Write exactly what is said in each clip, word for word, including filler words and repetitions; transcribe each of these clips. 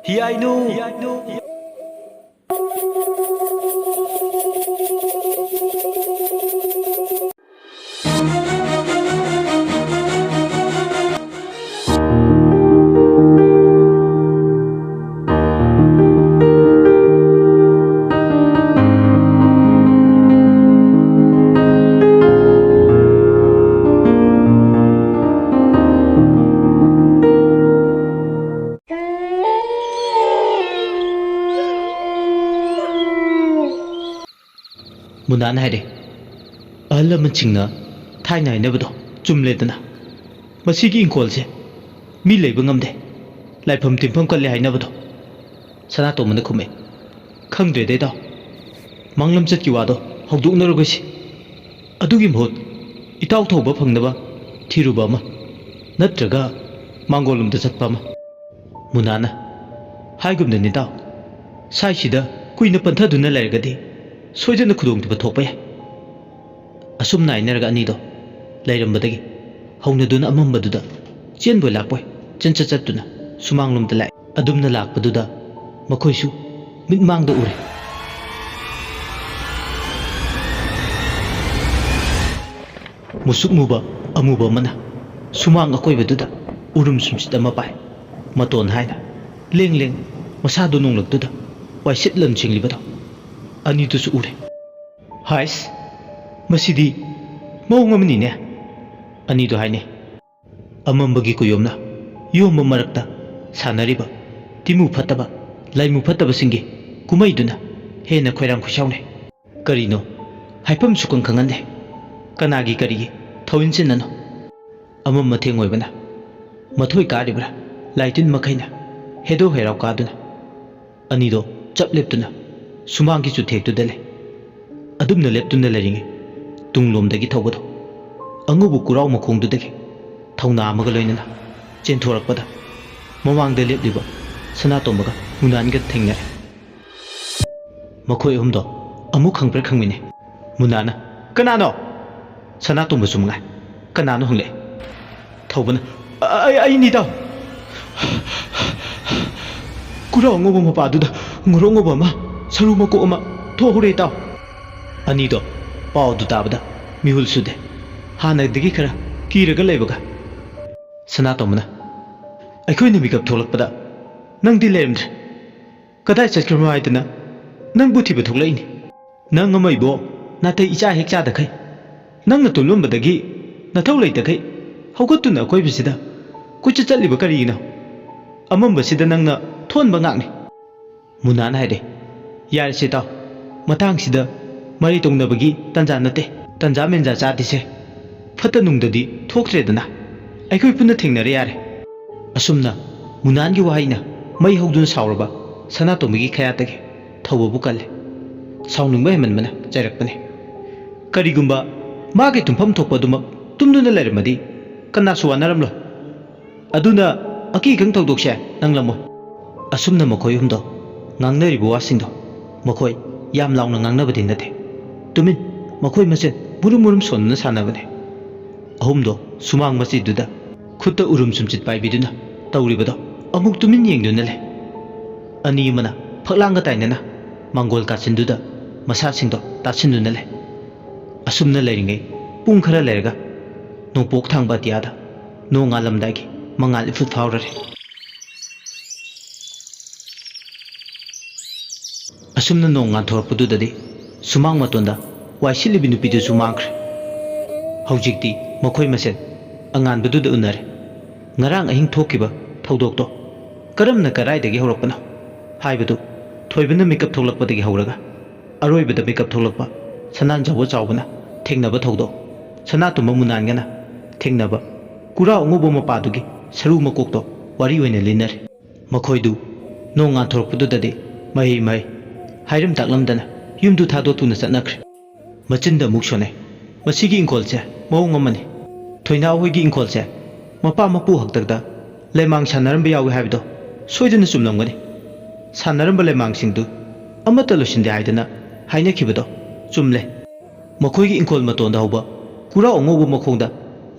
ꯍꯤꯌꯥꯏꯅꯨ! ꯃꯨꯅꯥꯅ ꯍꯥꯏꯔꯦ, "ꯑꯍꯜ ꯂꯃꯟꯁꯤꯡꯅ ꯊꯥꯏꯅ ꯍꯥꯏꯅꯕꯗꯣ ꯆꯨꯝꯂꯦꯗꯅ꯫ ꯃꯁꯤꯒꯤ ꯏꯪꯈꯣꯜꯁꯦ ꯃꯤ ꯂꯩꯕ ꯉꯝꯗꯦ, ꯂꯥꯏꯐꯝ ꯇꯤꯟꯐꯝ ꯀꯜꯂꯦ ꯍꯥꯏꯅꯕꯗꯣ꯫" ꯁꯅꯥꯇꯣꯝꯕꯅ ꯈꯨꯝꯃꯦ, "ꯈꯪꯗ꯭ꯔꯦꯗ ꯏꯇꯥꯎ, ꯃꯥꯡꯂꯝꯆꯠꯀꯤ ꯋꯥꯗꯣ ꯍꯧꯗꯣꯛꯅꯔꯒꯨꯁꯤ꯫ ꯑꯗꯨꯒꯤ ꯃꯍꯨꯠ ꯏꯇꯥꯎ ꯊꯧꯕ ꯐꯪꯅꯕ ꯊꯤꯔꯨꯕ ꯑꯃ, ꯅꯠꯇ꯭ꯔꯒ ꯃꯥꯡꯒꯣꯜꯂꯣꯝꯗ ꯆꯠꯄ ꯑꯃ꯫" ꯃꯨꯅꯥꯅ, "ꯍꯥꯏꯒꯨꯝꯗꯅꯤ ꯏꯇꯥꯎ, ꯁ꯭ꯋꯥꯏꯁꯤꯗ ꯀꯨꯏꯅ ꯄꯟꯊꯗꯨꯅ ꯂꯩꯔꯒꯗꯤ ꯁꯣꯏꯗꯅ ꯈꯨꯗꯣꯡꯊꯤꯕ ꯊꯣꯛꯄ ꯌꯥꯏ꯫" ꯑꯁꯨꯝꯅ ꯍꯥꯏꯅꯔꯒ ꯑꯅꯤꯗꯣ ꯂꯩꯔꯝꯕꯗꯒꯤ ꯍꯧꯅꯗꯨꯅ ꯑꯃꯝꯕꯗꯨꯗ ꯆꯦꯟꯕꯣꯏ ꯂꯥꯛꯄꯣꯏ ꯆꯦꯟꯆꯠ ꯆꯠꯇꯨꯅ ꯁꯨꯃꯥꯡꯂꯣꯝꯗ ꯂꯥꯛꯑꯦ꯫ ꯑꯗꯨꯝꯅ ꯂꯥꯛꯄꯗꯨꯗ ꯃꯈꯣꯏꯁꯨ ꯃꯤꯠꯃꯥꯡꯗ ꯎꯔꯦ꯫ ꯃꯨꯁꯨꯛ ꯃꯨꯕ ꯑꯃꯨꯕ ꯑꯃꯅ ꯁꯨꯃꯥꯡ ꯑꯀꯣꯏꯕꯗꯨꯗ ꯎꯔꯨꯝ ꯁꯨꯝꯁꯤꯠ ꯑꯃ ꯄꯥꯏ꯫ ꯃꯇꯣꯟ ꯍꯥꯏꯅ ꯂꯦꯡ ꯂꯦꯡ ꯃꯁꯥꯗꯨ ꯅꯣꯡꯂꯛꯇꯨꯗ ꯋꯥꯏꯁꯤꯠ ꯂꯟꯁꯤꯡꯂꯤꯕꯗꯣ ꯑꯅꯤꯗꯨꯁꯨ ꯎꯔꯦ꯫ "ꯍꯥꯏꯁ, ꯃꯁꯤꯗꯤ ꯃꯑꯣꯡ ꯑꯃꯅꯤꯅꯦ!" ꯑꯅꯤꯗꯨ ꯍꯥꯏꯅꯩ꯫ ꯑꯃꯝꯕꯒꯤ ꯀꯨꯌꯣꯝꯅ ꯌꯣꯝꯕ ꯃꯔꯛꯇ ꯁꯥꯟꯅꯔꯤꯕ ꯇꯤꯃꯨ ꯐꯠꯇꯕ, ꯂꯥꯏꯃꯨ ꯐꯠꯇꯕꯁꯤꯡꯒꯤ ꯀꯨꯝꯍꯩꯗꯨꯅ ꯍꯦꯟꯅ ꯈꯣꯏꯔꯥꯡ ꯈꯣꯏꯁꯥꯎꯅꯩ꯫ ꯀꯔꯤꯅꯣ ꯍꯥꯏꯐꯝ ꯁꯨꯈꯪ ꯈꯪꯍꯟꯗꯦ꯫ ꯀꯅꯥꯒꯤ ꯀꯔꯤꯒꯤ ꯊꯧꯏꯟꯁꯤꯟꯅꯅꯣ? ꯑꯃꯝ ꯑꯊꯦꯡ ꯑꯣꯏꯕꯅ ꯃꯊꯣꯏ ꯀꯥꯔꯤꯕ꯭ꯔꯥ? ꯂꯥꯏꯇꯤꯟ ꯃꯈꯩꯅ ꯍꯦꯗꯧ ꯍꯦꯔꯥꯎ ꯀꯥꯗꯨꯅ ꯑꯅꯤꯗꯣ ꯆꯞ ꯂꯦꯞꯇꯨꯅ ꯁꯨꯃꯥꯡꯒꯤ ꯆꯨꯊꯦꯛꯇꯨꯗ ꯂꯩ꯫ ꯑꯗꯨꯝꯅ ꯂꯦꯞꯇꯨꯅ ꯂꯩꯔꯤꯉꯩ ꯇꯨꯡꯂꯣꯝꯗꯒꯤ ꯊꯧꯕꯗꯣ ꯑꯉꯧꯕ ꯀꯨꯔꯥꯎ ꯃꯈꯣꯡꯗꯨꯗꯒꯤ ꯊꯧꯅꯥ ꯑꯃꯒ ꯂꯣꯏꯅꯅ ꯆꯦꯟꯊꯣꯔꯛꯄꯗ ꯃꯃꯥꯡꯗ ꯂꯦꯞꯂꯤꯕ ꯁꯅꯥꯇꯣꯝꯕꯒ ꯃꯨꯅꯥꯟꯒ ꯊꯦꯡꯅꯔꯦ꯫ ꯃꯈꯣꯏ ꯑꯍꯨꯝꯗꯣ ꯑꯃꯨꯛ ꯈꯪꯄ꯭ꯔꯦꯛ ꯈꯪꯃꯤꯟꯅꯩ꯫ ꯃꯨꯅꯥꯅ, "ꯀꯅꯥꯅꯣ?" ꯁꯅꯥꯇꯣꯝꯕꯁꯨ ꯃꯉꯥꯏ, "ꯀꯅꯥꯅꯣ?" ꯍꯪꯂꯛꯑꯦ꯫ ꯊꯧꯕꯅ, "ꯑ-, ꯑꯩ-, ꯑꯩꯅꯤ ꯏꯇꯥꯎ!" ꯀꯨꯔꯥꯎ ꯑꯉꯧꯕ ꯃꯄꯥꯗꯨꯗ ꯉꯣꯔꯣꯛ ꯉꯧꯕ ꯑꯃ, ꯁꯔꯨ ꯃꯀꯣꯛ ꯑꯃ ꯊꯣꯛꯍꯧꯔꯦ, ꯏꯇꯥꯎ꯫ ꯑꯅꯤꯗꯣ ꯄꯥꯎꯗꯨ ꯇꯥꯕꯗ ꯃꯤꯍꯨꯜ ꯁꯨꯗꯦ꯫ ꯍꯥꯟꯅꯗꯒꯤ ꯈꯔ ꯀꯤꯔꯒ ꯂꯩꯕꯒ꯫ ꯁꯅꯥꯇꯣꯝꯕꯅ, "ꯑꯩꯈꯣꯏꯅ ꯃꯤꯀꯞ ꯊꯣꯛꯂꯛꯄꯗ ꯅꯪꯗꯤ ꯂꯩꯔꯝꯗ꯭ꯔꯦ꯫ ꯀꯗꯥꯏ ꯆꯠꯈ꯭ꯔꯕꯅꯣ ꯍꯥꯏꯗꯅ ꯅꯪꯕꯨ ꯊꯤꯕ ꯊꯣꯛꯂꯛꯏꯅꯤ꯫ ꯅꯪ ꯑꯃ ꯏꯕꯣ, ꯅꯥꯇꯩ ꯏꯆꯥ ꯍꯦꯛ ꯆꯥꯗꯈꯩ꯫ ꯅꯪꯅ ꯇꯨꯝꯂꯝꯕꯗꯒꯤ ꯅꯊꯧ ꯂꯩꯇꯈꯩ ꯍꯧꯒꯠꯇꯨꯅ ꯑꯀꯣꯏꯕꯁꯤꯗ ꯀꯣꯏꯆꯠ ꯆꯠꯂꯤꯕ ꯀꯔꯤꯒꯤꯅꯣ? ꯑꯃꯝꯕꯁꯤꯗ ꯅꯪꯅ ꯊꯣꯟꯕ ꯉꯥꯛꯅꯤ꯫" ꯃꯨꯅꯥꯅ ꯍꯥꯏꯔꯦ, "ꯌꯥꯔꯦꯁꯦ ꯏꯇꯥꯎ, ꯃꯇꯥꯡꯁꯤꯗ ꯃꯔꯩ ꯇꯧꯅꯕꯒꯤ ꯇꯟꯖꯥ ꯅꯠꯇꯦ꯫ ꯇꯟꯖꯥ ꯃꯦꯟꯖꯥ ꯆꯥꯗꯦꯁꯦ꯫ ꯐꯠꯇ ꯅꯨꯡꯗꯗꯤ ꯊꯣꯛꯇ꯭ꯔꯦꯗꯅ꯫ ꯑꯩꯈꯣꯏ ꯄꯨꯟꯅ ꯊꯦꯡꯅꯔꯦ ꯌꯥꯔꯦ꯫" ꯑꯁꯨꯝꯅ ꯃꯨꯅꯥꯟꯒꯤ ꯋꯥꯍꯩꯅ ꯃꯩ ꯍꯧꯗꯨꯅ ꯁꯥꯎꯔꯕ ꯁꯅꯥꯇꯣꯝꯕꯤꯒꯤ ꯈꯌꯥꯠꯇꯒꯤ ꯊꯧꯕꯕꯨ ꯀꯜꯂꯦ꯫ ꯁꯥꯎꯅꯤꯡꯕ ꯍꯦꯟꯃꯟꯕꯅ ꯆꯩꯔꯛꯄꯅꯦ꯫ "ꯀꯔꯤꯒꯨꯝꯕ ꯃꯥꯒꯤ ꯇꯨꯝꯐꯝ ꯊꯣꯛꯄ ꯑꯗꯨꯃꯛ ꯇꯨꯝꯗꯨꯅ ꯂꯩꯔꯝꯃꯗꯤ ꯀꯅꯥꯁꯨ ꯋꯥꯅꯔꯝꯂꯣꯏ꯫ ꯑꯗꯨꯅ ꯑꯀꯤ ꯑꯈꯪ ꯊꯧꯗꯣꯛꯁꯦ ꯅꯪꯂꯝꯃꯣꯏ꯫" ꯑꯁꯨꯝꯅ ꯃꯈꯣꯏ ꯑꯍꯨꯝꯗꯣ ꯉꯥꯡꯅꯔꯤꯕ ꯋꯥꯁꯤꯡꯗꯣ ꯃꯈꯣꯏ ꯌꯥꯝ ꯂꯥꯎꯅ ꯉꯥꯡꯅꯕꯗꯤ ꯅꯠꯇꯦ꯫ ꯇꯨꯃꯤꯟ ꯃꯈꯣꯏ ꯃꯁꯦꯟ ꯃꯨꯔꯨꯝ ꯃꯨꯔꯨꯝ ꯁꯣꯟꯗꯨꯅ ꯁꯥꯟꯅꯕꯅꯦ꯫ ꯑꯍꯨꯝꯗꯣ ꯁꯨꯃꯥꯡ ꯃꯆꯤꯗꯨꯗ ꯈꯨꯠꯇ ꯎꯔꯨꯝ ꯁꯨꯝꯆꯤꯠ ꯄꯥꯏꯕꯤꯗꯨꯅ ꯇꯧꯔꯤꯕꯗꯣ ꯑꯃꯨꯛ ꯇꯨꯃꯤꯟ ꯌꯦꯡꯗꯨꯅ ꯂꯩ꯫ ꯑꯅꯤ ꯑꯃꯅ ꯐꯛꯂꯥꯡꯒ ꯇꯥꯏꯅꯅ ꯃꯥꯡꯒꯣꯜ ꯀꯥꯆꯤꯟꯗꯨꯗ ꯃꯁꯥꯁꯤꯡꯗꯣ ꯇꯥꯁꯤꯟꯗꯨꯅ ꯂꯩ꯫ ꯑꯁꯨꯝꯅ ꯂꯩꯔꯤꯉꯩ ꯄꯨꯡ ꯈꯔ ꯂꯩꯔꯒ ꯅꯣꯡꯄꯣꯛ ꯊꯪꯕ ꯑꯇꯤꯌꯥꯗ ꯅꯣꯡ ꯉꯥꯜꯂꯝꯗꯥꯏꯒꯤ ꯃꯉꯥꯜ ꯏꯐꯨꯠ ꯐꯥꯎꯔꯔꯦ꯫ ꯑꯁꯨꯝꯅ ꯅꯣꯡ ꯉꯥꯟꯊꯣꯔꯛꯄꯗꯨꯗꯗꯤ ꯁꯨꯃꯥꯡ ꯃꯇꯣꯟꯗ ꯋꯥꯏ ꯁꯤꯠꯂꯤꯕꯤ ꯅꯨꯄꯤꯗꯨꯁꯨ ꯃꯥꯡꯈ꯭ꯔꯦ꯫ ꯍꯧꯖꯤꯛꯇꯤ ꯃꯈꯣꯏ ꯃꯁꯦꯟ ꯑꯉꯥꯟꯕꯗꯨꯗ ꯎꯅꯔꯦ꯫ ꯉꯔꯥꯡ ꯑꯍꯤꯡ ꯊꯣꯛꯈꯤꯕ ꯊꯧꯗꯣꯛꯇꯣ ꯀꯔꯝꯅ ꯀꯗꯥꯏꯗꯒꯤ ꯍꯧꯔꯛꯄꯅꯣ ꯍꯥꯏꯕꯗꯨ ꯊꯣꯏꯕꯅ ꯃꯤꯀꯞ ꯊꯣꯛꯂꯛꯄꯗꯒꯤ ꯍꯧꯔꯒ ꯑꯔꯣꯏꯕꯗ ꯃꯤꯀꯞ ꯊꯣꯛꯂꯛꯄ ꯁꯅꯥꯟꯖꯧꯕ ꯆꯥꯎꯕꯅ ꯊꯦꯡꯅꯕ ꯊꯧꯗꯣꯛ, ꯁꯅꯥꯇꯣꯝꯕ ꯃꯨꯅꯥꯟꯒꯅ ꯊꯦꯡꯅꯕ ꯀꯨꯔꯥꯎ ꯑꯉꯧꯕ ꯃꯄꯥꯗꯨꯒꯤ ꯁꯔꯨ ꯃꯀꯣꯛꯇꯣ ꯋꯥꯔꯤ ꯑꯣꯏꯅ ꯂꯤꯅꯔꯦ꯫ ꯃꯈꯣꯏꯗꯨ ꯅꯣꯡ ꯉꯥꯟꯊꯣꯔꯛꯄꯗꯨꯗꯗꯤ ꯃꯍꯩ ꯃꯍꯩ ꯍꯥꯏꯔꯝ ꯇꯥꯛꯂꯝꯗꯅ ꯌꯨꯝꯗꯨ ꯊꯥꯗꯣꯛꯇꯨꯅ ꯆꯠꯅꯈ꯭ꯔꯦ꯫ ꯃꯆꯤꯟꯗ ꯑꯃꯨꯛ ꯁꯣꯟꯅꯩ꯫ ꯃꯁꯤꯒꯤ ꯏꯪꯈꯣꯜꯁꯦ ꯃꯑꯣꯡ ꯑꯃꯅꯤ꯫ ꯊꯣꯏꯅꯥꯎ ꯍꯣꯏꯒꯤ ꯏꯪꯈꯣꯜꯁꯦ ꯃꯄꯥ ꯃꯄꯨ ꯍꯥꯛꯇꯛꯇ ꯂꯩꯃꯥꯡ ꯁꯥꯟꯅꯔꯝꯕ ꯌꯥꯎꯏ ꯍꯥꯏꯕꯗꯣ ꯁꯣꯏꯗꯅ ꯆꯨꯝꯂꯝꯒꯅꯤ꯫ ꯁꯥꯟꯅꯔꯝꯕ ꯂꯩꯃꯥꯡꯁꯤꯡꯗꯨ ꯑꯃꯠꯇ ꯂꯣꯏꯁꯤꯟꯗꯦ ꯍꯥꯏꯗꯅ ꯍꯥꯏꯅꯈꯤꯕꯗꯣ ꯆꯨꯝꯂꯦ꯫ ꯃꯈꯣꯏꯒꯤ ꯏꯪꯈꯣꯜ ꯃꯇꯣꯟꯗ ꯍꯧꯕ ꯀꯨꯔꯥꯎ ꯑꯉꯧꯕ ꯃꯈꯣꯡꯗ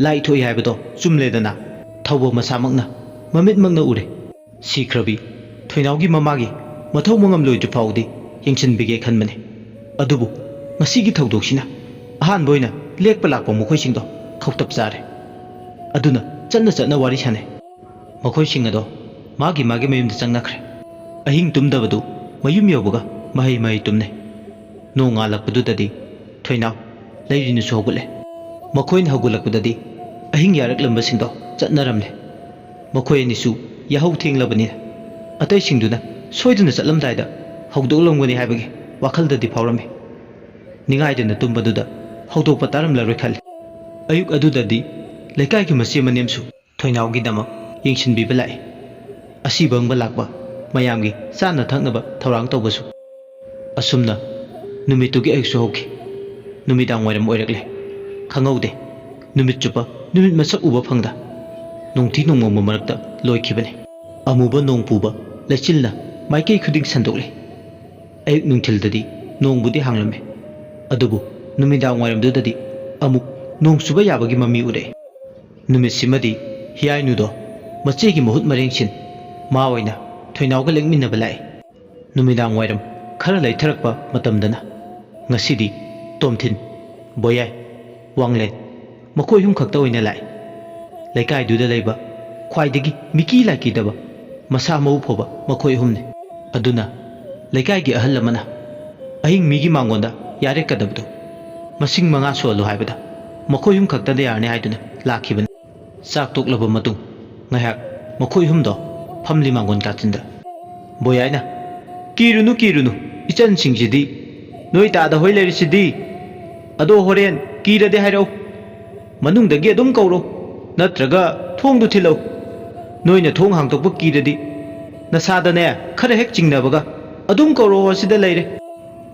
ꯂꯥꯏ ꯊꯣꯛꯏ ꯍꯥꯏꯕꯗꯣ ꯆꯨꯝꯂꯦꯗꯅ꯫ ꯊꯧꯕ ꯃꯁꯥꯃꯛꯅ ꯃꯃꯤꯠꯃꯛꯅ ꯎꯔꯦ꯫ ꯁꯤꯈ꯭ꯔꯕꯤ ꯊꯣꯏꯅꯥꯎꯒꯤ ꯃꯃꯥꯒꯤ ꯃꯊꯧ ꯃꯉꯝ ꯂꯣꯏꯗ꯭ꯔꯤ ꯐꯥꯎꯗꯤ ꯌꯦꯡꯁꯤꯟꯕꯤꯒꯦ ꯈꯟꯕꯅꯤ꯫ ꯑꯗꯨꯕꯨ ꯉꯁꯤꯒꯤ ꯊꯧꯗꯣꯛꯁꯤꯅ ꯑꯍꯥꯟꯕ ꯑꯣꯏꯅ ꯂꯦꯛꯄ ꯂꯥꯛꯄ ꯃꯈꯣꯏꯁꯤꯡꯗꯣ ꯈꯧꯇꯞ ꯆꯥꯔꯦ꯫ ꯑꯗꯨꯅ ꯆꯠꯅ ꯆꯠꯅ ꯋꯥꯔꯤ ꯁꯥꯟꯅꯩ꯫ ꯃꯈꯣꯏꯁꯤꯡ ꯑꯗꯣ ꯃꯥꯒꯤ ꯃꯥꯒꯤ ꯃꯌꯨꯝꯗ ꯆꯪꯅꯈ꯭ꯔꯦ꯫ ꯑꯍꯤꯡ ꯇꯨꯝꯗꯕꯗꯨ ꯃꯌꯨꯝ ꯌꯧꯕꯒ ꯃꯍꯩ ꯃꯍꯩ ꯇꯨꯝꯅꯩ꯫ ꯅꯣꯡ ꯉꯥꯜꯂꯛꯄꯗꯨꯗꯗꯤ ꯊꯣꯏꯅꯥꯎ ꯂꯩꯔꯤꯅꯁꯨ ꯍꯧꯒꯠꯂꯦ꯫ ꯃꯈꯣꯏꯅ ꯍꯧꯒꯠꯂꯛꯄꯗꯗꯤ ꯑꯍꯤꯡ ꯌꯥꯔꯛꯂꯝꯕꯁꯤꯡꯗꯣ ꯆꯠꯅꯔꯝꯂꯦ꯫ ꯃꯈꯣꯏ ꯑꯅꯤꯁꯨ ꯌꯥꯍꯧ ꯊꯦꯡꯂꯕꯅꯤꯅ ꯑꯇꯩꯁꯤꯡꯗꯨꯅ ꯁꯣꯏꯗꯅ ꯆꯠꯂꯝꯗꯥꯏꯗ ꯍꯧꯗꯣꯛꯂꯝꯒꯅꯤ ꯍꯥꯏꯕꯒꯤ ꯋꯥꯈꯜꯗꯗꯤ ꯐꯥꯎꯔꯝꯃꯤ꯫ ꯅꯤꯡꯉꯥꯏꯗꯅ ꯇꯨꯝꯕꯗꯨꯗ ꯍꯧꯗꯣꯛꯄ ꯇꯥꯔꯝꯂꯔꯣꯏ ꯈꯜꯂꯤ꯫ ꯑꯌꯨꯛ ꯑꯗꯨꯗꯗꯤ ꯂꯩꯀꯥꯏꯒꯤ ꯃꯆꯦ ꯃꯅꯦꯝꯁꯨ ꯊꯣꯏꯅꯥꯎꯒꯤꯗꯃꯛ ꯌꯦꯡꯁꯤꯟꯕꯤꯕ ꯂꯥꯛꯏ꯫ ꯑꯁꯤꯕ ꯍꯪꯕ ꯂꯥꯛꯄ ꯃꯌꯥꯝꯒꯤ ꯆꯥꯅ ꯊꯛꯅꯕ ꯊꯧꯔꯥꯡ ꯇꯧꯕꯁꯨ꯫ ꯑꯁꯨꯝꯅ ꯅꯨꯃꯤꯠꯇꯨꯒꯤ ꯑꯌꯨꯛꯁꯨ ꯍꯧꯈꯤ꯫ ꯅꯨꯃꯤꯗꯥꯡ ꯋꯥꯏꯔꯝ ꯑꯣꯏꯔꯛꯂꯦ꯫ ꯈꯪꯍꯧꯗꯦ꯫ ꯅꯨꯃꯤꯠ ꯆꯨꯞꯄ ꯅꯨꯃꯤꯠ ꯃꯁꯛ ꯎꯕ ꯐꯪꯗ ꯅꯣꯡꯊꯤ ꯅꯣꯡꯃꯪꯕ ꯃꯔꯛꯇ ꯂꯣꯏꯈꯤꯕꯅꯤ꯫ ꯑꯃꯨꯕ ꯅꯣꯡ ꯄꯨꯕ ꯂꯩꯆꯤꯜꯅ ꯃꯥꯏꯀꯩ ꯈꯨꯗꯤꯡ ꯁꯟꯗꯣꯛꯂꯦ꯫ ꯑꯌꯨꯛ ꯅꯨꯡꯊꯤꯜꯗꯗꯤ ꯅꯣꯡꯕꯨꯗꯤ ꯍꯥꯡꯂꯝꯃꯦ, ꯑꯗꯨꯕꯨ ꯅꯨꯃꯤꯗꯥꯡ ꯋꯥꯏꯔꯝꯗꯨꯗꯗꯤ ꯑꯃꯨꯛ ꯅꯣꯡ ꯆꯨꯕ ꯌꯥꯕꯒꯤ ꯃꯃꯤ ꯎꯔꯛꯑꯦ꯫ ꯅꯨꯃꯤꯠꯁꯤꯃꯗꯤ ꯍꯤꯌꯥꯏꯅꯨꯗꯣ ꯃꯆꯦꯒꯤ ꯃꯍꯨꯠ ꯃꯔꯦꯡꯁꯤꯟ ꯃꯥ ꯑꯣꯏꯅ ꯊꯣꯏꯅꯥꯎꯒ ꯂꯦꯛꯃꯤꯟꯅꯕ ꯂꯥꯛꯏ꯫ ꯅꯨꯃꯤꯗꯥꯡ ꯋꯥꯏꯔꯝ ꯈꯔ ꯂꯩꯊꯔꯛꯄ ꯃꯇꯝꯗꯅ ꯉꯁꯤꯗꯤ ꯇꯣꯝꯊꯤꯟ, ꯕꯣꯌꯥꯏ, ꯋꯥꯡꯂꯦꯟ ꯃꯈꯣꯏ ꯑꯍꯨꯝ ꯈꯛꯇ ꯑꯣꯏꯅ ꯂꯥꯛꯏ꯫ ꯂꯩꯀꯥꯏꯗꯨꯗ ꯂꯩꯕ ꯈ꯭ꯋꯥꯏꯗꯒꯤ ꯃꯤꯀꯤ ꯂꯥꯏꯀꯤꯗꯕ ꯃꯁꯥ ꯃꯎ ꯐꯕ ꯃꯈꯣꯏ ꯑꯍꯨꯝꯅꯤ꯫ ꯑꯗꯨꯅ ꯂꯩꯀꯥꯏꯒꯤ ꯑꯍꯜ ꯑꯃꯅ ꯑꯍꯤꯡ ꯃꯤꯒꯤ ꯃꯥꯡꯒꯣꯟꯗ ꯌꯥꯔꯦꯛꯀꯗꯕꯗꯨ ꯃꯁꯤꯡ ꯃꯉꯥ ꯁꯨꯍꯜꯂꯨ ꯍꯥꯏꯕꯗ ꯃꯈꯣꯏ ꯑꯍꯨꯝ ꯈꯛꯇꯗ ꯌꯥꯔꯅꯤ ꯍꯥꯏꯗꯨꯅ ꯂꯥꯛꯈꯤꯕꯅꯤ꯫ ꯆꯥꯛ ꯇꯣꯛꯂꯕ ꯃꯇꯨꯡ ꯉꯥꯏꯍꯥꯛ ꯃꯈꯣꯏ ꯑꯍꯨꯝꯗꯣ ꯐꯝꯂꯤ ꯃꯥꯡꯒꯣꯟ ꯀꯥꯆꯤꯟꯗ꯫ ꯕꯣꯌꯥꯏꯅ, "ꯀꯤꯔꯨꯅꯨ, ꯀꯤꯔꯨꯅꯨ, ꯏꯆꯟꯁꯤꯡꯁꯤꯗꯤ ꯅꯣꯏ ꯇꯥꯗ ꯍꯣꯏ ꯂꯩꯔꯤꯁꯤꯗꯤ꯫ ꯑꯗꯣ ꯍꯣꯔꯦꯟ ꯀꯤꯔꯗꯤ ꯍꯥꯏꯔꯛꯎ꯫ ꯃꯅꯨꯡꯗꯒꯤ ꯑꯗꯨꯝ ꯀꯧꯔꯣ, ꯅꯠꯇ꯭ꯔꯒ ꯊꯣꯡꯗꯨ ꯊꯤꯜꯂꯧ꯫ ꯅꯣꯏꯅ ꯊꯣꯡ ꯍꯥꯡꯗꯣꯛꯄ ꯀꯤꯔꯗꯤ ꯅꯁꯥꯗꯅꯦ ꯈꯔ ꯍꯦꯛ ꯆꯤꯡꯅꯕꯒ ꯑꯗꯨꯝ ꯀꯧꯔꯛꯑꯣ, ꯑꯁꯤꯗ ꯂꯩꯔꯦ"꯫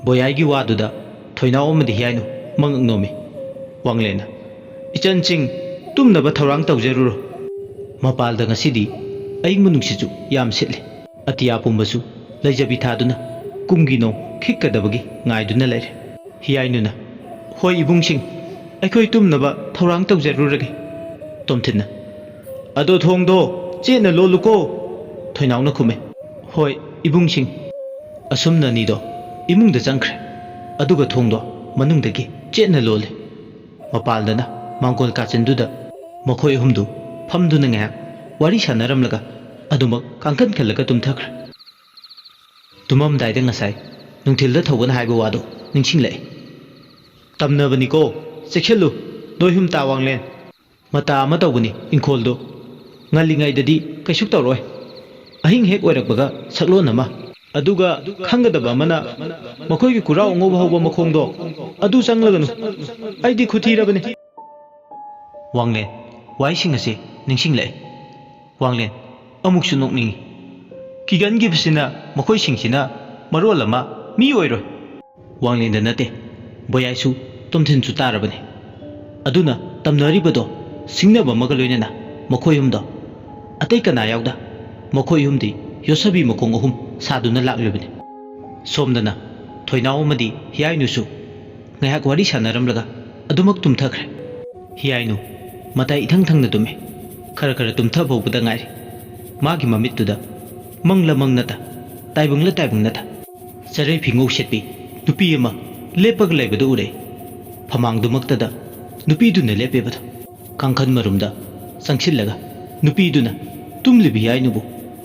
ꯕꯣꯌꯥꯏꯒꯤ ꯋꯥꯗꯨꯗ ꯊꯣꯏꯅꯥꯎ ꯑꯃꯗꯤ ꯍꯤꯌꯥꯏꯅꯨ ꯃꯉꯛ ꯅꯣꯝꯃꯤ꯫ ꯋꯥꯡꯂꯦꯟꯅ, "ꯏꯆꯟꯁꯤꯡ, ꯇꯨꯝꯅꯕ ꯊꯧꯔꯥꯡ ꯇꯧꯖꯔꯨꯔꯣ꯫ ꯃꯄꯥꯜꯗ ꯉꯁꯤꯗꯤ ꯑꯏꯪꯕ ꯅꯨꯡꯁꯤꯠꯁꯨ ꯌꯥꯝ ꯁꯤꯠꯂꯤ꯫ ꯑꯇꯤꯌꯥ ꯄꯨꯝꯕꯁꯨ ꯂꯩꯖꯕꯤ ꯊꯥꯗꯨꯅ ꯀꯨꯝꯒꯤ ꯅꯣꯡ ꯈꯤꯛꯀꯗꯕꯒꯤ ꯉꯥꯏꯗꯨꯅ ꯂꯩꯔꯦ"꯫ ꯍꯤꯌꯥꯏꯅꯨꯅ, "ꯍꯣꯏ ꯏꯕꯨꯡꯁꯤꯡ, ꯑꯩꯈꯣꯏ ꯇꯨꯝꯅꯕ ꯊꯧꯔꯥꯡ ꯇꯧꯖꯔꯨꯔꯒꯦ"꯫ ꯇꯣꯝꯊꯤꯟꯅ, "ꯑꯗꯣ ꯊꯣꯡꯗꯣ ꯆꯦꯠꯅ ꯂꯣꯜꯂꯨꯀꯣ"꯫ ꯊꯣꯏꯅꯥꯎꯅ ꯈꯨꯝꯃꯦ, "ꯍꯣꯏ, ꯏꯕꯨꯡꯁꯤꯡ꯫" ꯑꯁꯨꯝꯅ ꯑꯅꯤꯗꯣ ꯏꯃꯨꯡꯗ ꯆꯪꯈ꯭ꯔꯦ꯫ ꯑꯗꯨꯒ ꯊꯣꯡꯗꯣ ꯃꯅꯨꯡꯗꯒꯤ ꯆꯦꯠꯅ ꯂꯣꯜꯂꯦ꯫ ꯃꯄꯥꯜꯗꯅ ꯃꯥꯡꯒꯣꯜ ꯀꯥꯆꯤꯟꯗꯨꯗ ꯃꯈꯣꯏ ꯑꯍꯨꯝꯗꯨ ꯐꯝꯗꯨꯅ ꯉꯥꯏꯍꯥꯛ ꯋꯥꯔꯤ ꯁꯥꯟꯅꯔꯝꯂꯒ ꯑꯗꯨꯃꯛ ꯀꯥꯡꯈꯟ ꯈꯜꯂꯒ ꯇꯨꯝꯊꯈ꯭ꯔꯦ꯫ ꯇꯨꯝꯃꯝꯗꯥꯏꯗ ꯉꯁꯥꯏ ꯅꯨꯡꯊꯤꯜꯗ ꯊꯧꯕꯅ ꯍꯥꯏꯕ ꯋꯥꯗꯣ ꯅꯤꯡꯁꯤꯡꯂꯛꯑꯦ꯫ "ꯇꯝꯅꯕꯅꯤꯀꯣ, ꯆꯦꯛꯁꯤꯜꯂꯨ, ꯅꯣꯏ ꯍꯨꯝ ꯇꯥ ꯋꯥꯡꯂꯦꯟ꯫ ꯃꯇꯥ ꯑꯃ ꯇꯧꯕꯅꯤ ꯏꯪꯈꯣꯜꯗꯣ꯫ ꯉꯜꯂꯤꯉꯩꯗꯗꯤ ꯀꯩꯁꯨ ꯇꯧꯔꯣꯏ꯫ ꯑꯍꯤꯡ ꯍꯦꯛ ꯑꯣꯏꯔꯛꯄꯒ ꯁꯛꯂꯣꯟ ꯑꯃ, ꯑꯗꯨꯒ ꯈꯪꯒꯗꯕ ꯑꯃꯅ, ꯃꯈꯣꯏꯒꯤ ꯀꯨꯔꯥꯎ ꯑꯉꯧꯕ ꯍꯧꯕ ꯃꯈꯣꯡꯗꯣ ꯑꯗꯨ ꯆꯪꯂꯒꯅꯨ꯫ ꯑꯩꯗꯤ ꯈꯨꯊꯤꯔꯕꯅꯤ꯫" ꯋꯥꯡꯂꯦꯟ, ꯋꯥꯍꯩꯁꯤꯡ ꯑꯁꯤ ꯅꯤꯡꯁꯤꯡꯂꯛꯏ꯫ ꯋꯥꯡꯂꯦꯟ, ꯑꯃꯨꯛꯁꯨ ꯅꯣꯛꯅꯤꯡꯏ꯫ ꯀꯤꯒꯟꯈꯤꯕꯁꯤꯅ ꯃꯈꯣꯏꯁꯤꯡꯁꯤꯅ ꯃꯔꯣꯜ ꯑꯃ ꯃꯤ ꯑꯣꯏꯔꯣꯏ꯫ ꯋꯥꯡꯂꯦꯟꯗ ꯅꯠꯇꯦ, ꯕꯣꯌꯥꯏꯁꯨ ꯇꯣꯝꯊꯤꯟꯁꯨ ꯇꯥꯔꯕꯅꯤ꯫ ꯑꯗꯨꯅ ꯇꯝꯅꯔꯤꯕꯗꯣ ꯁꯤꯡꯅꯕ ꯑꯃꯒ ꯂꯣꯏꯅꯅ ꯃꯈꯣꯏ ꯑꯍꯨꯝꯗꯣ ꯑꯇꯩ ꯀꯅꯥ ꯌꯥꯎꯗ ꯃꯈꯣꯏ ꯑꯍꯨꯝꯗꯤ ꯌꯣꯠꯁꯕꯤ ꯃꯈꯣꯡ ꯑꯍꯨꯝ ꯁꯥꯗꯨꯅ ꯂꯥꯛꯂꯤꯕꯅꯤ꯫ ꯁꯣꯝꯗꯅ ꯊꯣꯏꯅꯥꯎ ꯑꯃꯗꯤ ꯍꯤꯌꯥꯏꯅꯨꯁꯨ ꯉꯥꯏꯍꯥꯛ ꯋꯥꯔꯤ ꯁꯥꯟꯅꯔꯝꯂꯒ ꯑꯗꯨꯃꯛ ꯇꯨꯝꯊꯈ꯭ꯔꯦ꯫ ꯍꯤꯌꯥꯏꯅꯨ ꯃꯇꯥꯏ ꯏꯊꯪ ꯊꯪꯅ ꯇꯨꯝꯃꯤ꯫ ꯈꯔ ꯈꯔ ꯇꯨꯝꯊꯕ ꯍꯧꯕꯗ ꯉꯥꯏꯔꯤ꯫ ꯃꯥꯒꯤ ꯃꯃꯤꯠꯇꯨꯗ ꯃꯪꯂ ꯃꯪ ꯅꯠꯇ, ꯇꯥꯏꯕꯪꯂ ꯇꯥꯏꯕꯪ ꯅꯠꯇ, ꯆꯔꯩ ꯐꯤꯉꯧ ꯁꯦꯠꯄꯤ ꯅꯨꯄꯤ ꯑꯃ ꯂꯦꯞꯄꯒ ꯂꯩꯕꯗꯨ ꯎꯔꯦ꯫ ꯐꯃꯥꯡꯗꯨꯃꯛꯇꯗ ꯅꯨꯄꯤꯗꯨꯅ ꯂꯦꯞꯄꯤꯕꯗꯣ꯫ ꯀꯥꯡꯈꯟ ꯃꯔꯨꯝꯗ ꯆꯪꯁꯤꯜꯂꯒ ꯅꯨꯄꯤꯗꯨꯅ ꯇꯨꯝꯂꯤꯕꯤ ꯍꯥꯏꯅꯨꯕꯨ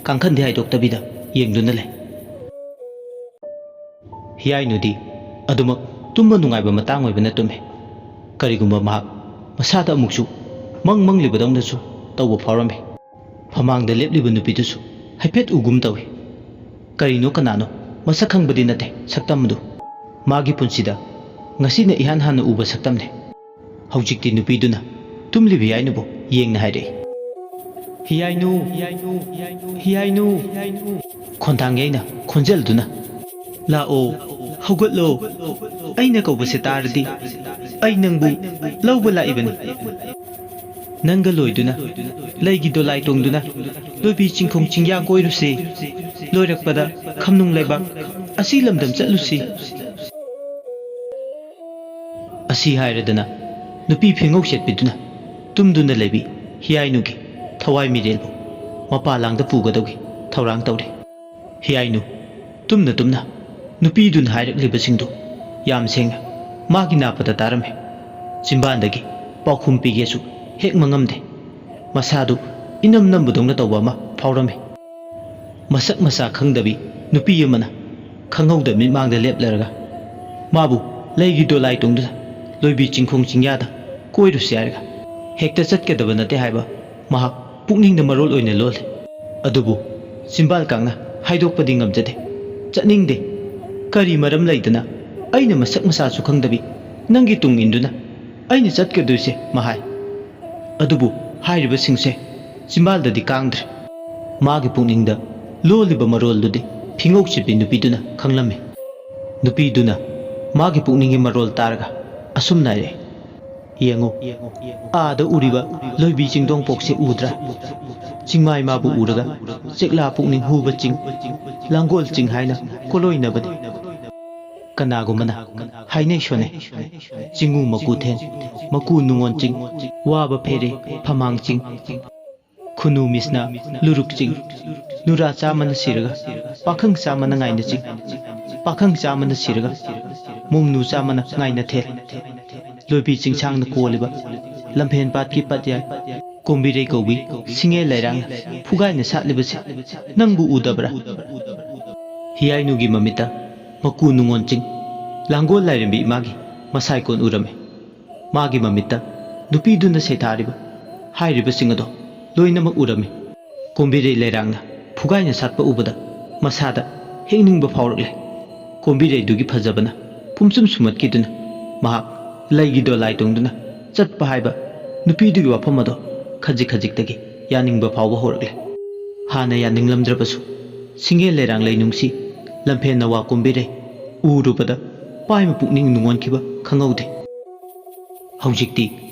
ꯀꯥꯡꯈꯟꯗꯤ ꯍꯥꯏꯗꯣꯛꯇꯕꯤꯗ ꯌꯦꯡꯗꯨꯅ ꯂꯩ꯫ ꯍꯤꯌꯥꯏꯅꯨꯗꯤ ꯑꯗꯨꯃꯛ ꯇꯨꯝꯕ ꯅꯨꯡꯉꯥꯏꯕ ꯃꯇꯥꯡ ꯑꯣꯏꯕꯅ ꯇꯨꯝꯃꯤ꯫ ꯀꯔꯤꯒꯨꯝꯕ ꯃꯍꯥꯛ ꯃꯁꯥꯗ ꯑꯃꯨꯛꯁꯨ ꯃꯪ ꯃꯪꯂꯤꯕꯗꯧꯅꯁꯨ ꯇꯧꯕ ꯐꯥꯎꯔꯝꯃꯤ꯫ ꯐꯃꯥꯡꯗ ꯂꯦꯞꯂꯤꯕ ꯅꯨꯄꯤꯗꯨꯁꯨ ꯍꯥꯏꯐꯦꯠ ꯎꯒꯨꯝ ꯇꯧꯏ꯫ ꯀꯔꯤꯅꯣ ꯀꯅꯥꯅꯣ ꯃꯁꯛ ꯈꯪꯕꯗꯤ ꯅꯠꯇꯦ ꯁꯛꯇꯝ ꯑꯗꯨ꯫ ꯃꯥꯒꯤ ꯄꯨꯟꯁꯤꯗ ꯉꯁꯤꯅ ꯏꯍꯥꯟ ꯍꯥꯟꯅ ꯎꯕ ꯁꯛꯇꯝꯅꯤ꯫ ꯍꯧꯖꯤꯛꯇꯤ ꯅꯨꯄꯤꯗꯨꯅ ꯇꯨꯝꯂꯤꯕꯤ ꯍꯥꯏꯅꯕꯨ ꯌꯦꯡꯅ ꯍꯥꯏꯔꯛꯏ꯫ "ꯍꯤꯌꯥꯏꯅꯨ, ꯍꯤꯌꯥꯏꯅꯨ, ꯍꯤꯌꯥꯏꯅꯨ, ꯈꯣꯟꯊꯥꯡ ꯌꯩꯅ ꯈꯣꯟꯖꯦꯜꯗꯨꯅ, ꯂꯥꯛꯑꯣ, ꯍꯧꯒꯠꯂꯣ꯫ ꯑꯩꯅ ꯀꯧꯕꯁꯦ ꯇꯥꯔꯗꯤ ꯑꯩ ꯅꯪꯕꯨ ꯂꯧꯕ ꯂꯥꯛꯏꯕꯅꯤ꯫ ꯅꯪꯒ ꯂꯣꯏꯗꯨꯅ ꯂꯩꯒꯤ ꯗꯣꯂꯥꯏ ꯇꯣꯡꯗꯨꯅ ꯂꯣꯏꯕꯤ ꯆꯤꯡꯈꯣꯡ ꯆꯤꯡꯌꯥ ꯀꯣꯏꯔꯨꯁꯤ꯫ ꯂꯣꯏꯔꯛꯄꯗ ꯈꯝꯅꯨꯡ ꯂꯩꯕꯥꯛ ꯑꯁꯤ ꯂꯝꯗꯝ ꯆꯠꯂꯨꯁꯤ꯫" ꯑꯁꯤ ꯍꯥꯏꯔꯗꯅ ꯅꯨꯄꯤ ꯐꯤꯉꯧ ꯁꯦꯠꯄꯤꯗꯨꯅ ꯇꯨꯝꯗꯨꯅ ꯂꯩꯕꯤ ꯍꯤꯌꯥꯏꯅꯨꯒꯤ ꯊꯋꯥꯏ ꯃꯤꯔꯦꯜꯕꯨ ꯃꯄꯥ ꯂꯥꯡꯗ ꯄꯨꯒꯗꯧꯒꯤ ꯊꯧꯔꯥꯡ ꯇꯧꯔꯤ꯫ ꯍꯤꯌꯥꯏꯅꯨ ꯇꯨꯝꯅ ꯇꯨꯝꯅ ꯅꯨꯄꯤꯗꯨꯅ ꯍꯥꯏꯔꯛꯂꯤꯕꯁꯤꯡꯗꯨ ꯌꯥꯝ ꯁꯦꯡꯅ ꯃꯥꯒꯤ ꯅꯥꯄꯗ ꯇꯥꯔꯝꯃꯤ꯫ ꯆꯤꯝꯕꯥꯟꯗꯒꯤ ꯄꯥꯎꯈꯨꯝ ꯄꯤꯒꯦꯁꯨ ꯍꯦꯛ ꯃꯉꯝꯗꯦ꯫ ꯃꯁꯥꯗꯨ ꯏꯅꯝ ꯅꯝꯕꯗꯧꯅ ꯇꯧꯕ ꯑꯃ ꯐꯥꯎꯔꯝꯃꯤ꯫ ꯃꯁꯛ ꯃꯁꯥ ꯈꯪꯗꯕꯤ ꯅꯨꯄꯤ ꯑꯃꯅ ꯈꯪꯍꯧꯗ ꯃꯤꯠꯃꯥꯡꯗ ꯂꯦꯞꯂꯔꯒ ꯃꯥꯕꯨ ꯂꯩꯒꯤ ꯗꯣꯂꯥꯏ ꯇꯣꯡꯗꯨꯅ ꯂꯣꯏꯕꯤ ꯆꯤꯡꯈꯣꯡ ꯆꯤꯡꯌꯥꯗ ꯀꯣꯏꯔꯨꯁꯤ ꯍꯥꯏꯔꯒ ꯍꯦꯛꯇ ꯆꯠꯀꯗꯕ ꯅꯠꯇꯦ ꯍꯥꯏꯕ ꯃꯍꯥꯛ ꯄꯨꯛꯅꯤꯡꯗ ꯃꯔꯣꯜ ꯑꯣꯏꯅ ꯂꯣꯜꯂꯤ꯫ ꯑꯗꯨꯕꯨ ꯆꯤꯝꯕꯥꯜ ꯀꯥꯡꯅ ꯍꯥꯏꯗꯣꯛꯄꯗꯤ ꯉꯝꯖꯗꯦ꯫ "ꯆꯠꯅꯤꯡꯗꯦ꯫ ꯀꯔꯤ ꯃꯔꯝ ꯂꯩꯗꯅ ꯑꯩꯅ ꯃꯁꯛ ꯃꯁꯥꯁꯨ ꯈꯪꯗꯕꯤ ꯅꯪꯒꯤ ꯇꯨꯡ ꯏꯟꯗꯨꯅ ꯑꯩꯅ ꯆꯠꯀꯗꯣꯏꯁꯦ?" ꯃꯍꯥꯏ꯫ ꯑꯗꯨꯕꯨ ꯍꯥꯏꯔꯤꯕꯁꯤꯡꯁꯦ ꯆꯤꯝꯕꯥꯜꯗꯗꯤ ꯀꯥꯡꯗ꯭ꯔꯦ꯫ ꯃꯥꯒꯤ ꯄꯨꯛꯅꯤꯡꯗ ꯂꯣꯜꯂꯤꯕ ꯃꯔꯣꯜꯗꯨꯗꯤ ꯐꯤꯉꯧ ꯁꯤꯠꯄꯤ ꯅꯨꯄꯤꯗꯨꯅ ꯈꯪꯂꯝꯃꯤ꯫ ꯅꯨꯄꯤꯗꯨꯅ ꯃꯥꯒꯤ ꯄꯨꯛꯅꯤꯡꯒꯤ ꯃꯔꯣꯜ ꯇꯥꯔꯒ ꯑꯁꯨꯝꯅ ꯍꯥꯏꯔꯛꯏ, "ꯌꯦꯡꯉꯨ, ꯑꯥꯗ ꯎꯔꯤꯕ ꯂꯣꯏꯕꯤ ꯆꯤꯡꯗꯣꯡ ꯄꯣꯛꯁꯦ ꯎꯗ꯭ꯔꯥ? ꯆꯤꯡꯃꯥꯏ ꯃꯥꯕꯨ ꯎꯔꯒ ꯆꯦꯛꯂꯥ ꯄꯨꯛꯅꯤꯡ ꯍꯨꯕ ꯆꯤꯡ, ꯂꯥꯡꯒꯣꯜ ꯆꯤꯡ ꯍꯥꯏꯅ ꯀꯣꯂꯣꯏꯅꯕꯅꯤ꯫ ꯀꯅꯥꯒꯨꯝꯕꯅ ꯍꯥꯏꯅꯩ ꯁꯣꯟꯅꯩ, ꯆꯤꯡꯉꯨ ꯃꯀꯨ ꯊꯦꯟ, ꯃꯀꯨ ꯅꯨꯡꯉꯣꯟ ꯆꯤꯡ, ꯋꯥꯕ ꯐꯦꯔꯦ ꯐꯃꯥꯡ ꯆꯤꯡ, ꯈꯨꯅꯨ ꯃꯤꯁꯅ ꯂꯨꯔꯨꯛ ꯆꯤꯡ, ꯅꯨꯔꯥ ꯆꯥꯝꯃꯅ ꯁꯤꯔꯒ ꯄꯥꯈꯪ ꯆꯥꯝꯃꯅ ꯉꯥꯏꯅ ꯆꯤꯡ, ꯄꯥꯈꯪ ꯆꯥꯝꯃꯅ ꯁꯤꯔꯒ ꯃꯣꯡꯅꯨ ꯆꯥꯝꯃꯅ ꯉꯥꯏꯅ ꯊꯦꯜ, ꯂꯣꯏꯕꯤ ꯆꯤꯡꯁꯥꯡꯅ ꯀꯣꯜꯂꯤꯕ ꯂꯝꯐꯦꯟ ꯄꯥꯠꯀꯤ ꯄꯠꯌꯥꯏ ꯀꯣꯝꯕꯤꯔꯩ ꯀꯧꯕꯤ ꯁꯤꯡꯉꯦ ꯂꯩꯔꯥꯡꯅ ꯐꯨꯒꯥꯏꯅ ꯁꯥꯠꯂꯤꯕꯁꯤ ꯅꯪꯕꯨ ꯎꯗꯕ꯭ꯔꯥ?" ꯍꯤꯌꯥꯏꯅꯨꯒꯤ ꯃꯃꯤꯠꯇ ꯃꯀꯨ ꯅꯨꯡꯉꯣꯟ ꯆꯤꯡ, ꯂꯥꯡꯒꯣꯜ ꯂꯥꯏꯔꯦꯝꯕꯤ ꯏꯃꯥꯒꯤ ꯃꯁꯥꯏꯀꯣꯟ ꯎꯔꯝꯃꯤ꯫ ꯃꯥꯒꯤ ꯃꯃꯤꯠꯇ ꯅꯨꯄꯤꯗꯨꯅ ꯁꯩꯊꯥꯔꯤꯕ ꯍꯥꯏꯔꯤꯕꯁꯤꯡ ꯑꯗꯣ ꯂꯣꯏꯅꯃꯛ ꯎꯔꯝꯃꯤ꯫ ꯀꯣꯝꯕꯤꯔꯩ ꯂꯩꯔꯥꯡꯅ ꯐꯨꯒꯥꯏꯅ ꯁꯥꯠꯄ ꯎꯕꯗ ꯃꯁꯥꯗ ꯍꯦꯛꯅꯤꯡꯕ ꯐꯥꯎꯔꯛꯂꯦ꯫ ꯀꯣꯝꯕꯤꯔꯩꯗꯨꯒꯤ ꯐꯖꯕꯅ ꯄꯨꯝꯁꯨꯝ ꯁꯨꯝꯍꯠꯈꯤꯗꯨꯅ ꯃꯍꯥꯛ ꯂꯩꯒꯤ ꯗꯣꯂꯥꯏ ꯇꯣꯡꯗꯨꯅ ꯆꯠꯄ ꯍꯥꯏꯕ ꯅꯨꯄꯤꯗꯨꯒꯤ ꯋꯥꯐꯝ ꯑꯗꯣ ꯈꯖꯤꯛ ꯈꯖꯤꯛꯇꯒꯤ ꯌꯥꯅꯤꯡꯕ ꯐꯥꯎꯕ ꯍꯧꯔꯛꯂꯦ꯫ ꯍꯥꯟꯅ ꯌꯥꯅꯤꯡꯂꯝꯗ꯭ꯔꯕꯁꯨ ꯁꯤꯡꯉꯦꯜ ꯂꯩꯔꯥꯡ ꯂꯩꯅꯨꯡꯁꯤ ꯂꯝꯐꯦꯟ ꯅꯋꯥ ꯀꯣꯝꯕꯤꯔꯩ ꯎꯔꯨꯕꯗ ꯄꯥꯏꯃ ꯄꯨꯛꯅꯤꯡ ꯅꯨꯡꯉꯣꯟꯈꯤꯕ ꯈꯪꯍꯧꯗꯦ꯫ ꯍꯧꯖꯤꯛꯇꯤ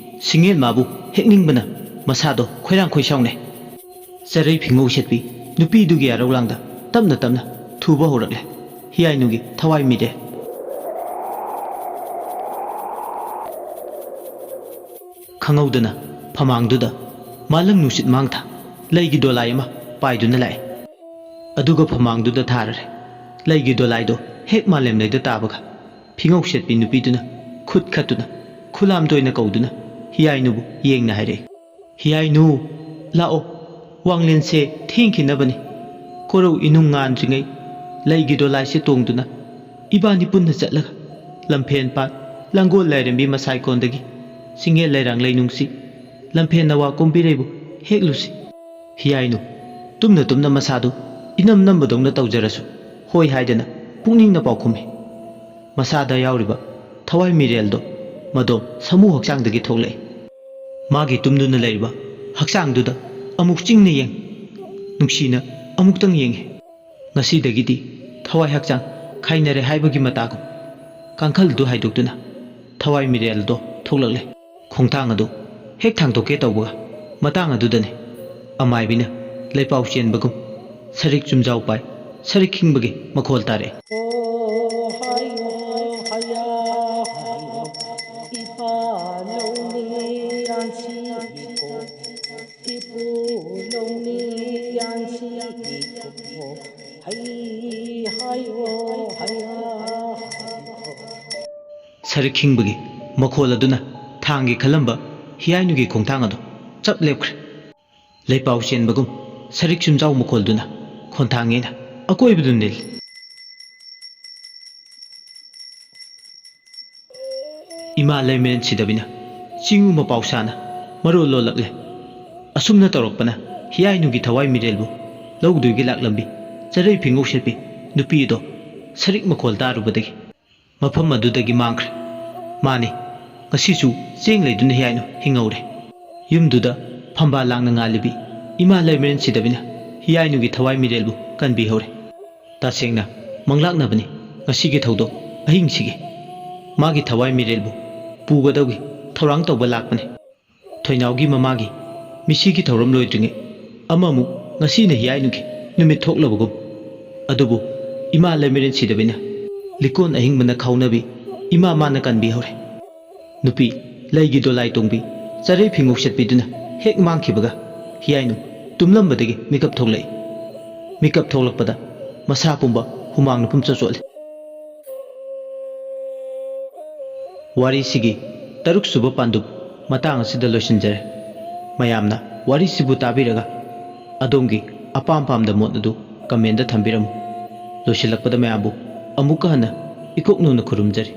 ꯁꯤꯡꯉꯦꯜ ꯃꯥꯕꯨ ꯍꯦꯛꯅꯤꯡꯕꯅ ꯃꯁꯥꯗꯣ ꯈꯣꯏꯔꯥꯡ ꯈꯣꯏꯁꯥꯎꯅꯩ꯫ ꯆꯔꯩ ꯐꯤꯉꯧ ꯁꯦꯠꯄꯤ ꯅꯨꯄꯤꯗꯨꯒꯤ ꯑꯔꯧꯂꯥꯡꯗ ꯇꯞꯅ ꯇꯞꯅ ꯊꯨꯕ ꯍꯧꯔꯛꯂꯦ ꯍꯤꯌꯥꯏꯅꯨꯒꯤ ꯊꯋꯥꯏ ꯃꯤꯔꯦꯜ꯫ ꯈꯪꯍꯧꯗꯅ ꯐꯃꯥꯡꯗꯨꯗ ꯃꯥꯂꯪ ꯅꯨꯡꯁꯤꯠ ꯃꯥꯡꯊ ꯂꯩꯒꯤ ꯗꯣꯂꯥꯏ ꯑꯃ ꯄꯥꯏꯗꯨꯅ ꯂꯥꯛꯑꯦ꯫ ꯑꯗꯨꯒ ꯐꯝꯃꯥꯡꯗꯨꯗ ꯊꯥꯔꯔꯦ꯫ ꯂꯩꯒꯤ ꯗꯣꯂꯥꯏꯗꯣ ꯍꯦꯛ ꯃꯥꯂꯦꯝꯂꯩꯗ ꯇꯥꯕꯒ, ꯐꯤꯉꯧ ꯁꯦꯠꯄꯤ ꯅꯨꯄꯤꯗꯨꯅ ꯈꯨꯠ ꯈꯠꯇꯨꯅ, ꯈꯨꯂꯥꯝꯗ ꯑꯣꯏꯅ ꯀꯧꯗꯨꯅ, ꯍꯤꯌꯥꯏꯅꯨꯕꯨ ꯌꯦꯡꯅ ꯍꯥꯏꯔꯛꯏ꯫ "ꯍꯤꯌꯥꯏꯅꯨ, ꯂꯥꯛꯑꯣ, ꯋꯥꯡꯂꯦꯟꯁꯦ ꯊꯦꯡꯈꯤꯅꯕꯅꯤ꯫ ꯀꯣꯔꯧ ꯏꯅꯨꯡ ꯉꯥꯟꯗ꯭ꯔꯤꯉꯩ ꯂꯩꯒꯤ ꯗꯣꯂꯥꯏꯁꯦ ꯇꯣꯡꯗꯨꯅ ꯏꯕꯥꯅꯤ ꯄꯨꯟꯅ ꯆꯠꯂꯒ ꯂꯝꯐꯦꯟ ꯄꯥꯠ, ꯂꯥꯡꯒꯣꯜ ꯂꯥꯏꯔꯦꯝꯕꯤ ꯃꯁꯥꯏꯀꯣꯟꯗꯒꯤ ꯆꯤꯡꯌꯦꯜ ꯂꯩꯔꯥꯡ ꯂꯩꯅꯨꯡꯁꯤ, ꯂꯝꯐꯦꯟ ꯅꯋꯥ ꯀꯣꯝꯕꯤꯔꯩꯕꯨ ꯍꯦꯛꯂꯨꯁꯤ꯫" ꯍꯤꯌꯥꯏꯅꯨ ꯇꯨꯝꯅ ꯇꯨꯝꯅ ꯃꯁꯥꯗꯨ ꯏꯅꯝ ꯅꯝꯕꯗꯧꯅ ꯇꯧꯖꯔꯁꯨ ꯍꯣꯏ ꯍꯥꯏꯗꯅ ꯄꯨꯛꯅꯤꯡꯅ ꯄꯥꯎꯈꯨꯝꯃꯤ꯫ ꯃꯁꯥꯗ ꯌꯥꯎꯔꯤꯕ ꯊꯋꯥꯏ ꯃꯤꯔꯦꯜꯗꯣ ꯃꯗꯣꯝ ꯁꯥꯃꯨ ꯍꯛꯆꯥꯡꯗꯒꯤ ꯊꯣꯛꯂꯛꯏ꯫ ꯃꯥꯒꯤ ꯇꯨꯝꯗꯨꯅ ꯂꯩꯔꯤꯕ ꯍꯛꯆꯥꯡꯗꯨꯗ ꯑꯃꯨꯛ ꯆꯤꯡꯅ ꯌꯦꯡ, ꯅꯨꯡꯁꯤꯅ ꯑꯃꯨꯛꯇꯪ ꯌꯦꯡꯉꯤ꯫ ꯉꯁꯤꯗꯒꯤꯗꯤ ꯊꯋꯥꯏ ꯍꯛꯆꯥꯡ ꯈꯥꯏꯅꯔꯦ ꯍꯥꯏꯕꯒꯤ ꯃꯇꯥꯒꯨꯝ ꯀꯥꯡꯈꯜꯗꯨ ꯍꯥꯏꯗꯣꯛꯇꯨꯅ ꯊꯋꯥꯏ ꯃꯤꯔꯦꯜꯗꯣ ꯊꯣꯛꯂꯛꯂꯦ꯫ ꯈꯣꯡꯊꯥꯡ ꯑꯗꯨ ꯍꯦꯛ ꯊꯥꯡꯗꯣꯛꯀꯦ ꯇꯧꯕꯒ ꯃꯇꯥꯡ ꯑꯗꯨꯗꯅꯤ ꯑꯃꯥꯏꯕꯤꯅ ꯂꯩꯄꯥꯎ ꯆꯦꯟꯕꯒꯨꯝ ꯁꯔꯤꯛ ꯆꯨꯝꯖꯥꯎ ꯄꯥꯏ, ꯁꯔꯤꯛ ꯈꯤꯡꯕꯒꯤ ꯃꯈꯣꯜ ꯇꯥꯔꯛꯑꯦ꯫ ꯁꯔꯤꯛ ꯈꯤꯡꯕꯒꯤ ꯃꯈꯣꯜ ꯑꯗꯨꯅ ꯊꯥꯡꯒꯦ ꯈꯜꯂꯝꯕ ꯍꯤꯌꯥꯏꯅꯨꯒꯤ ꯈꯣꯡꯊꯥꯡ ꯑꯗꯨ ꯆꯞ ꯂꯦꯞꯈ꯭ꯔꯦ꯫ ꯂꯩꯄꯥꯎ ꯆꯦꯟꯕꯒꯨꯝ ꯁꯔꯤꯛ ꯆꯨꯝꯖꯥꯎ ꯃꯈꯣꯜꯗꯨꯅ ꯈꯣꯟꯊꯥꯡ ꯌꯩꯅ ꯑꯀꯣꯏꯕꯗꯨ ꯅꯤꯜꯂꯤ꯫ ꯏꯃꯥ ꯂꯩꯃꯔꯦꯟ ꯁꯤꯗꯕꯤꯅ ꯆꯤꯡꯉꯨ ꯃꯄꯥꯎ ꯁꯥꯅ ꯃꯔꯣꯜ ꯂꯣꯜꯂꯛꯂꯦ꯫ ꯑꯁꯨꯝꯅ ꯇꯧꯔꯛꯄꯅ ꯍꯤꯌꯥꯏꯅꯨꯒꯤ ꯊꯋꯥꯏ ꯃꯤꯔꯦꯜꯕꯨ ꯂꯧꯗꯣꯏꯒꯤ ꯂꯥꯛꯂꯝꯕꯤ ꯆꯔꯩ ꯐꯤꯉꯧ ꯁꯦꯠꯄꯤ ꯅꯨꯄꯤ ꯑꯗꯣ ꯁꯔꯤꯛ ꯃꯈꯣꯜ ꯇꯥꯔꯨꯕꯗꯒꯤ ꯃꯐꯝ ꯑꯗꯨꯗꯒꯤ ꯃꯥꯡꯈ꯭ꯔꯦ꯫ ꯃꯥꯅꯤ, ꯉꯁꯤꯁꯨ ꯆꯦꯡ ꯂꯩꯗꯨꯅ ꯍꯤꯌꯥꯏꯅꯨ ꯍꯤꯡꯍꯧꯔꯦ꯫ ꯌꯨꯝꯗꯨꯗ ꯐꯝꯕꯥꯜ ꯂꯥꯡꯅ ꯉꯥꯜꯂꯤꯕꯤ ꯏꯃꯥ ꯂꯩꯃꯔꯦꯟ ꯁꯤꯗꯕꯤꯅ ꯍꯤꯌꯥꯏꯅꯨꯒꯤ ꯊꯋꯥꯏ ꯃꯤꯔꯦꯜꯕꯨ ꯀꯟꯕꯤꯍꯧꯔꯦ꯫ ꯇꯁꯦꯡꯅ ꯃꯪꯂꯥꯛꯅꯕꯅꯤ ꯉꯁꯤꯒꯤ ꯊꯧꯗꯣꯛ ꯑꯍꯤꯡꯁꯤꯒꯤ꯫ ꯃꯥꯒꯤ ꯊꯋꯥꯏ ꯃꯤꯔꯦꯜꯕꯨ ꯄꯨꯒꯗꯧꯒꯤ ꯊꯧꯔꯥꯡ ꯇꯧꯕ ꯂꯥꯛꯄꯅꯤ꯫ ꯊꯣꯏꯅꯥꯎꯒꯤ ꯃꯃꯥꯒꯤ ꯃꯤꯁꯤꯒꯤ ꯊꯧꯔꯝ ꯂꯣꯏꯗ꯭ꯔꯤꯉꯩ ꯑꯃꯃꯨꯛ ꯉꯁꯤꯅ ꯍꯤꯌꯥꯏꯅꯨꯒꯤ ꯅꯨꯃꯤꯠ ꯊꯣꯛꯂꯕꯒꯨꯝ꯫ ꯑꯗꯨꯕꯨ ꯏꯃꯥ ꯂꯩꯃꯔꯦꯟ ꯁꯤꯗꯕꯤꯅ ꯂꯤꯀꯣꯟ ꯑꯍꯤꯡꯕꯅ ꯈꯥꯎꯅꯕꯤ ꯏꯃꯥ ꯃꯥꯅ ꯀꯟꯕꯤꯍꯧꯔꯦ꯫ ꯅꯨꯄꯤ ꯂꯩꯒꯤ ꯗꯣꯂꯥꯏ ꯇꯣꯡꯕꯤ ꯆꯔꯩ ꯐꯤꯉꯧ ꯁꯦꯠꯄꯤꯗꯨꯅ ꯍꯦꯛ ꯃꯥꯡꯈꯤꯕꯒ ꯍꯤꯌꯥꯏꯅꯨ ꯇꯨꯝꯂꯝꯕꯗꯒꯤ ꯃꯤꯀꯞ ꯊꯣꯛꯂꯛꯏ꯫ ꯃꯤꯀꯞ ꯊꯣꯛꯂꯛꯄꯗ ꯃꯁꯥ ꯄꯨꯝꯕ ꯍꯨꯃꯥꯡꯅ ꯄꯨꯝꯆꯣꯠ ꯆꯣꯠꯂꯤ꯫ ꯋꯥꯔꯤꯁꯤꯒꯤ ꯇꯔꯨꯛ ꯁꯨꯕ ꯄꯥꯟꯗꯨꯞ ꯃꯇꯥꯡ ꯑꯁꯤꯗ ꯂꯣꯏꯁꯤꯟꯖꯔꯦ꯫ ꯃꯌꯥꯝꯅ ꯋꯥꯔꯤꯁꯤꯕꯨ ꯇꯥꯕꯤꯔꯒ ꯑꯗꯣꯝꯒꯤ ꯑꯄꯥꯝ ꯄꯥꯝꯗ ꯃꯣꯠ ꯑꯗꯨ comment ꯊꯝꯕꯤꯔꯝꯃꯨ꯫ ꯂꯣꯏꯁꯤꯜꯂꯛꯄꯗ ꯃꯌꯥꯝꯕꯨ ꯑꯃꯨꯛꯀ ꯍꯟꯅ ꯏꯀꯣꯛ ꯅꯧꯅ ꯈꯨꯔꯨꯝꯖꯔꯤ꯫